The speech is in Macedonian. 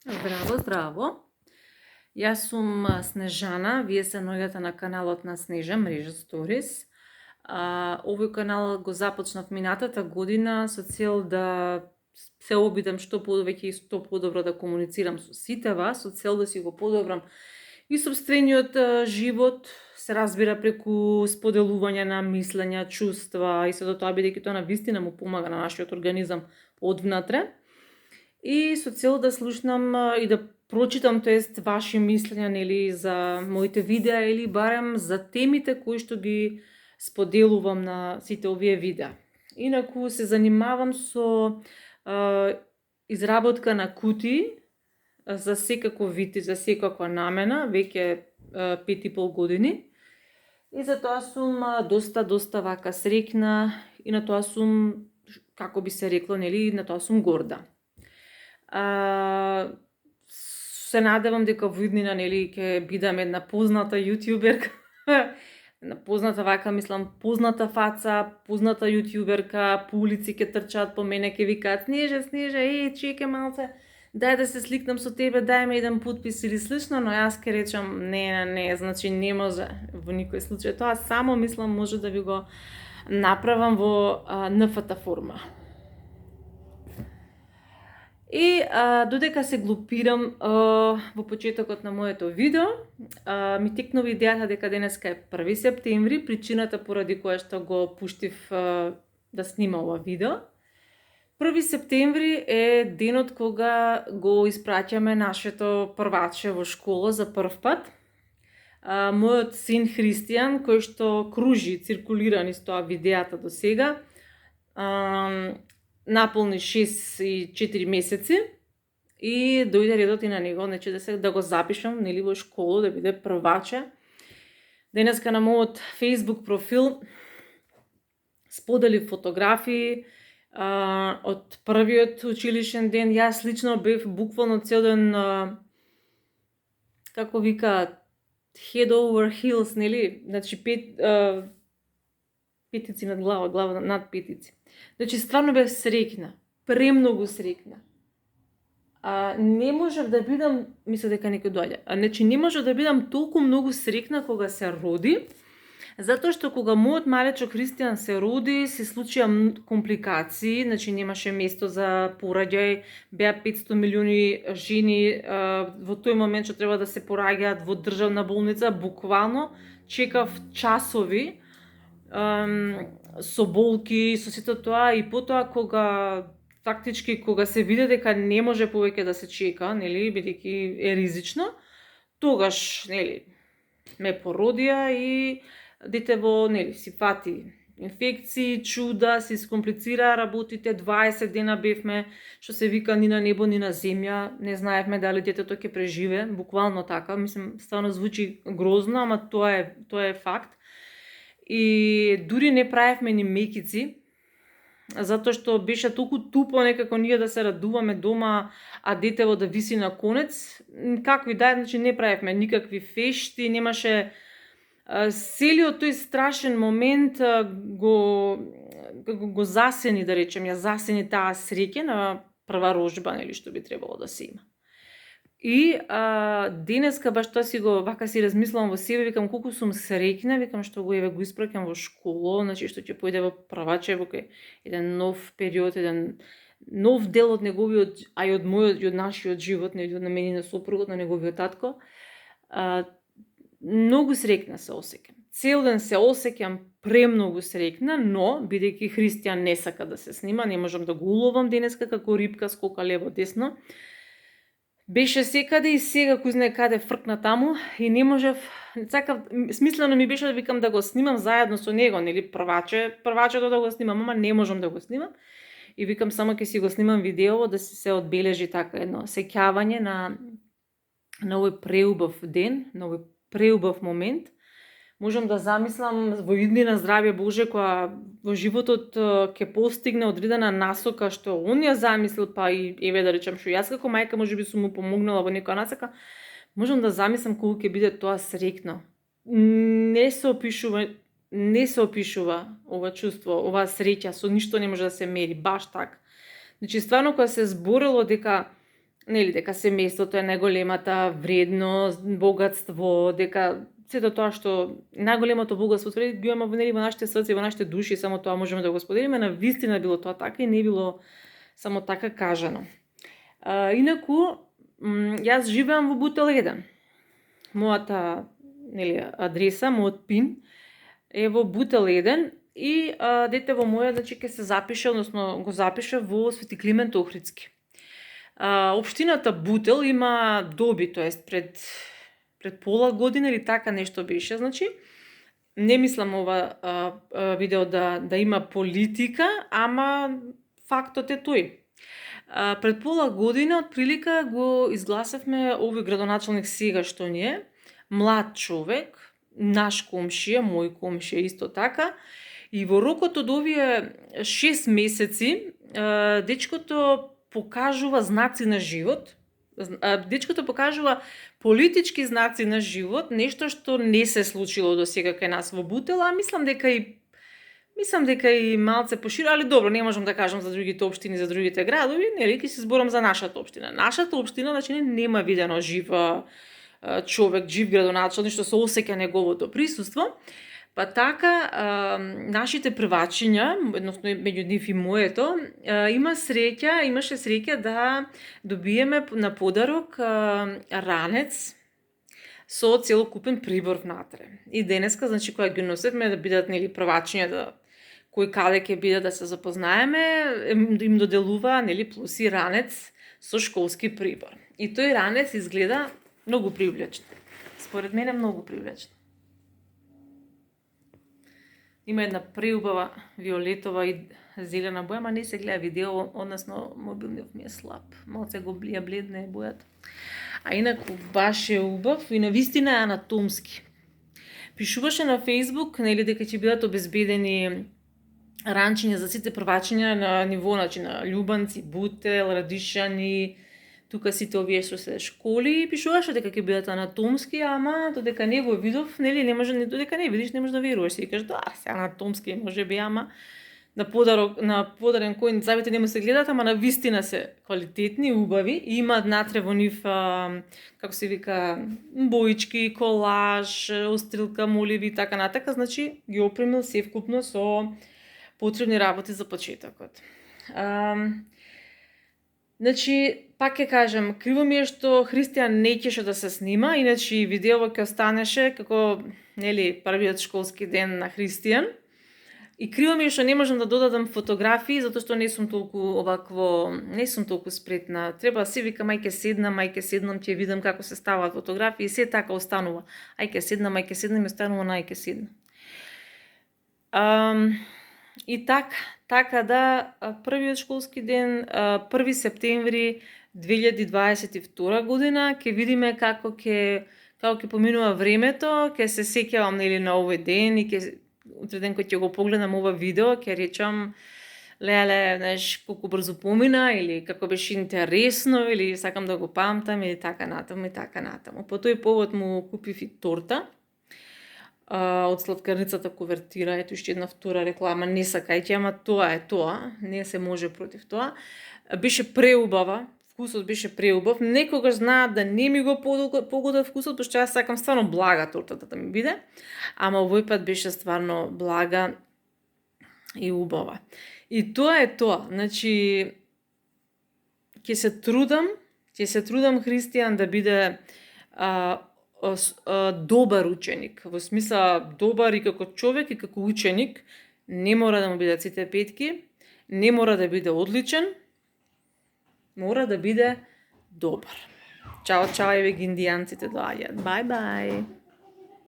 Здраво, здраво. Јас сум Снежана, вие се наоѓате на каналот на Снежа Мрежа Сторис. Овој канал го започнав минатата година со цел да се обидам што повеќе и што подобро да комуницирам со сите вас, со цел да си го подобрам и собствениот живот, се разбира преку споделување на мислења, чувства и сето тоа, бидејќи тоа навистина му помага на нашиот организам одвнатре. И со цел да слушнам и да прочитам, тоест, ваши мислења, нели, за моите видеа или барем за темите кои што ги споделувам на сите овие видеа. Инаку се занимавам со изработка на кутии за секаков вид и за секаква намена, веќе 5,5 години. И за тоа сум доста вака срекна и на тоа сум, како би се рекло, нели, на тоа сум горда. Се надевам дека во иднина, нели, ќе бидам една позната јутјуберка. Една позната вака, мислам, позната фаца, позната јутјуберка, по улици ќе трчаат по мене, ќе викаат Снежа, чекај малце, дај да се сликнам со тебе, дај ме еден подпис или слично, но јас ќе речам не, значи не може во никој случај. Тоа само мислам може да ви го направам во NFT форма. И додека се глупирам во почетокот на моето видео, ми текнува идејата дека денеска е 1 септември, причината поради која што го пуштив да снима ова видео. 1 септември е денот кога го испраќаме нашето прваче во школа за прв пат. Мојот син Христијан, кој што кружи, циркулира низ тоа видеата до сега, наполни 6 и 4 месеци и дојде редот и на него, значи да го запишам, нели, во школа, да биде прваче. Денеска на мојот Facebook профил сподели фотографии од првиот училишен ден. Јас лично бев буквално цел ден, како викаат, head over heels, нели, значи петици над глава над петици. Значи, стварно бев срекна, премногу срекна. Не можев да бидам, мисля дека некој доаѓа, значи не можев да бидам толку многу срекна кога се роди, затоа што кога мојот малечок Христијан се роди, се случија компликации, значи немаше место за пораѓај, беа 500 милиони жени во тој момент што треба да се пораѓаат во државна болница, буквално чекав часови со болки, со сето тоа, и потоа кога се виде дека не може повеќе да се чека, нели, бидејќи е ризично, тогаш, нели, ме породија и детево, нели, си фати инфекции, чуда, се искомплицираа работите, 20 дена бевме, што се вика, ни на небо, ни на земја, не знаевме дали детето ќе преживе, буквално така, мислам, стварно звучи грозно, ама тоа е факт. И дури не правевме ни мекици, затоа што беше толку тупо некако ние да се радуваме дома, а детево да виси на конец. Како и да е, значи не правевме никакви фешти, немаше целиот тој страшен момент го засени, да речем, ја засени таа среќа на прва рожба, нели, што би требало да се има. И денеска баш тоа вака си размислувам во себе, викам колку сум среќна, викам што го испраќам во школа, значи што ќе појде во прваче, во еден нов период, еден нов дел од неговиот, а и од мојот и од нашиот живот, нели, од на мене на сопругот, на неговиот татко. Многу среќна се осеќам. Цел ден се осеќам премногу среќна, но бидејќи Христијан не сака да се снима, не можам да го уловам денеска како рибка скока лево десно. Беше секаде и сега кој знае каде фркна таму и не можев, смислено ми беше да викам да го снимам заедно со него, нели, првачето да го снимам, ама не можам да го снимам. И викам само ќе си го снимам видеово да се одбележи така едно сеќавање на овој преубав ден, на овој преубав момент. Можам да замислам во иднина здравје Боже, која во животот ќе постигне одредена насока што он ја замислил, па и еве да речем што јас како мајка можеби сум му помогнала во некоја насока, можам да замислам колку ќе биде тоа среќно. Не се опишува ова чувство, оваа среќа, со ништо не може да се мери, баш така. Значи стварно кога се зборело дека нели дека семејството е најголемата вредност, богатство, дека сето тоа што најголемото богатство го имаме во нашите срци, во нашите души, само тоа можеме да го споделиме, на вистина било тоа така и не било само така кажано. Инаку, јас живеам во Бутел 1. Мојата адреса, мојот пин е во Бутел 1 и детево моје ќе се запише, односно го запише во Свети Климент Охридски. Општината Бутел има доби, тоест пред пола година или така нешто беше, значи не мислам ова видео да има политика, ама фактот е тој. Пред пола година од прилика го изгласавме овој градоначалник сега што ни е, млад човек, наш комшија, мој комшија исто така, и во рокот од овие 6 месеци дечкото покажува знаци на живот, дечкото покажува политички знаци на живот, нешто што не се случило до сега кај нас во Бутел, а мислам дека и малце поширо, али добро, не можам да кажам за другите општини, за другите градови, нели, ќе се зборам за нашата општина. Нашата општина, значи, нема видено жив човек, жив градоначалник што се осеќа неговото присуство. Па така, нашите првачиња, односно меѓу нив и моето, имаше среќа да добиеме на подарок ранец со целокупен прибор внатре. И денеска, значи, кога ги носевме да бидат нели првачиња, кој каде ќе биде да се запознаеме, им доделува нели плюси ранец со школски прибор. И тој ранец изгледа многу привлечен. Според мене многу привлечен. Има една преубава виолетова и зелена боја, ама не се гледа видео, односно мобилниот ми е слаб. Малце го бледна е бојата. А инаку баш е убав и навистина е анатомски. Пишуваше на Facebook, нели, дека ќе бидат обезбедени ранчиња за сите првачиња на ниво, значи на Љубанци, Бутел, Радишани, тука сите овие што се школи, пишуваше дека ќе бидат анатомски, ама додека не го видов, нели, не може, додека не видиш, не можеш да веруваш. Си кажеш, се анатомски може би, ама на подарен кој забите не му се гледат, ама на вистина се квалитетни, убави и имаат натре во нив, како се вика, боички, колаж, острилка, моливи и така натака, значи ги опремил севкупно со потребни работи за почетокот. Значи, пак ќе кажам, криво ми е што Христијан не ќеше да се снима, иначе видеово ќе останеше како, нели, првиот школски ден на Христијан. И криво ми е што не можам да додадам фотографии, затоа што не сум толку спретна. Треба се вика, мај ќе седнам, ќе видам како се ставаат фотографии, и се така останува. Ај ќе седнам, и останува на ај ќе седнам. И така да, првиот школски ден, 1 септември 2022 година, ќе видиме како ќе поминува времето, ќе се сеќавам нели на овој ден и утре ден кога ќе го погледам ова видео, ќе речам леле, знаеш, колку брзо помина или како беше интересно или сакам да го памтам или така натаму. По тој повод му купив и торта од сладкарницата Кувертира, ето уште една втора реклама, не сакајќи, ама тоа е тоа, не се може против тоа. Беше преубава, вкусот беше преубав, некогаш знаат да не ми го погода вкусот, пошто јас сакам стварно блага тортата да ми биде, ама овој пат беше стварно блага и убава. И тоа е тоа, значи, ќе се трудам Христијан да биде добар ученик, во смисла добар и како човек и како ученик, не мора да му бидат сите петки, не мора да биде одличен, мора да биде добар. Чао, еве ги индијанците доаѓаат. Бај.